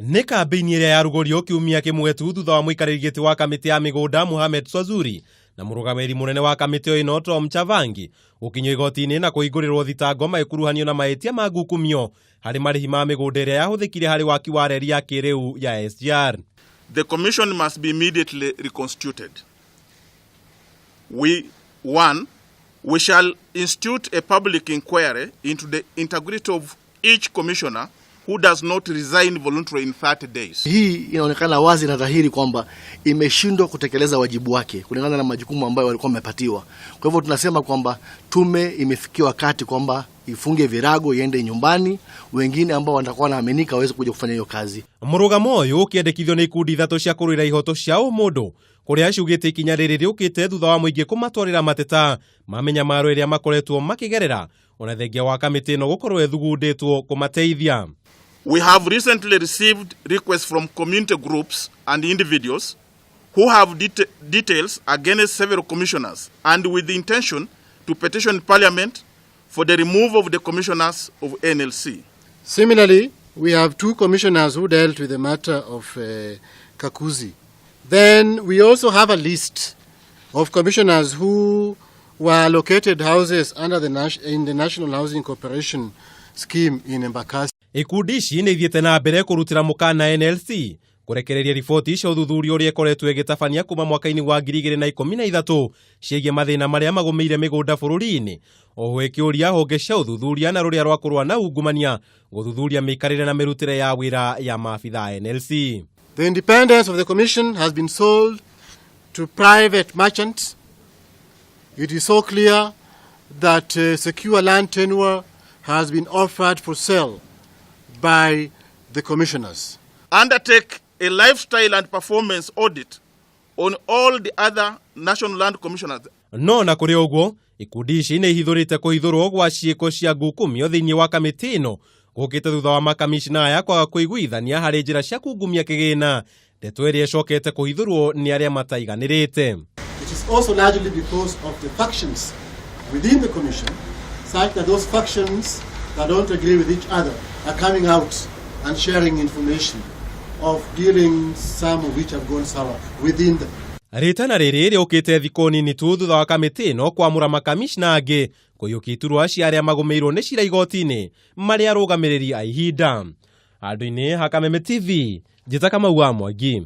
Nĩ kambĩini ĩrĩa yarugũrio kiumia kĩmwe tu thutha wa mũikarĩri gĩtĩ wa kamĩtĩ ya mĩgũnda Mohamed Swazuri na mũrũgamĩrĩri mũnene wa kamĩtĩ ĩno Tom Chavangi gũkinyio igoti-inĩ na kũhingũrĩrwo thitango magĩkuruhanio na mahĩtia ma ngukumio harĩ marĩhi ma mĩgũnda ĩrĩa yahũthĩkire harĩ waki wa reri ya kĩrĩu ya SGR. The commission must be immediately reconstituted. We, one, we shall institute a public inquiry into the integrity of each commissioner who does not resign voluntarily in 30 days. Hii inaonekana wazi na dhahiri kwamba imeshindwa kutekeleza wajibu wake kulingana na majukumu ambayo walikuwa wamepatiwa. Kwa hivyo tunasema kwamba tume imefikia wakati kwamba ifunge virago iende nyumbani, wengine ambao watakuwa wanaaminika waweze kuja kufanya hiyo kazi. Mũrũgamo ũyũ ũkĩendekithio nĩ ikundi ithatũ cia kũrũĩra ihoto cia ũmũndũ kũrĩa ciugĩte ikinya rĩrĩ rĩũkĩte thutha wa mũingĩ kũmatwarĩra mateta ma mĩnyamaro ĩrĩa makoretwo makĩgerera ona thengia wa kamĩtĩ ĩno gũkorwo ĩthugundĩtwo kũmateithia. We have recently received requests from community groups and individuals who have details against several commissioners and with the intention to petition Parliament for the removal of the commissioners of NLC. Similarly, we have two commissioners who dealt with the matter of Kakuzi. Then we also have a list of commissioners who were allocated houses under the in the National Housing Corporation scheme in Embakasi. Ikundi ici nĩ ithiĩte na mbere kũrutĩra mũkana NLC kũrekereria riboti cia ũthuthuria ũrĩa ĩkoretwo ĩgĩtabania kuma mwaka-inĩ wa 2013 ciĩgiĩ mathĩna marĩa magũmĩire mĩgũnda bũrũri-inĩ, oho ĩkĩũria honge cia ũthuthuria na rũrĩa rwa kũrũa na ungumania gũthuthuria mĩikarĩre na mĩrutĩre ya wĩra ya maabitha a NLC. The independence of the commission has been sold to private merchants. It is so clear that secure land tenure has been offered for sale by the commissioners. Undertake a lifestyle and performance audit on all the other national land commissioners. No na kũrĩ ũguo, ikundi ici nĩ ihithũrĩte kũhithũrwo gwa ciĩko cia ngukumio thĩinĩ wa kamĩtĩ ĩno gũkĩte thutha wa makamishna aya kwaga kũiguithania harĩ njĩra cia kungumia kĩgĩna, ndeto ĩrĩa ĩcokete kũhithũrwo nĩ arĩa mataiganĩrĩte. It is also largely because of the factions within the commission, such that those factions that don't agree with each other are coming out and sharing information of dealings, some of which have gone sour within them. Rĩtana rĩrĩ rĩũkĩte thikũ nini tu thutha wa kamĩtĩ ĩno kwamũra makamishna angĩ kũiyũkia iturwa cia arĩa magũmĩirwo nĩ cira igoti-inĩ marĩ arũgamĩrĩri a ihinda. Handũ-inĩ ha Kameme TV, njĩta Kamau wa Mwangi.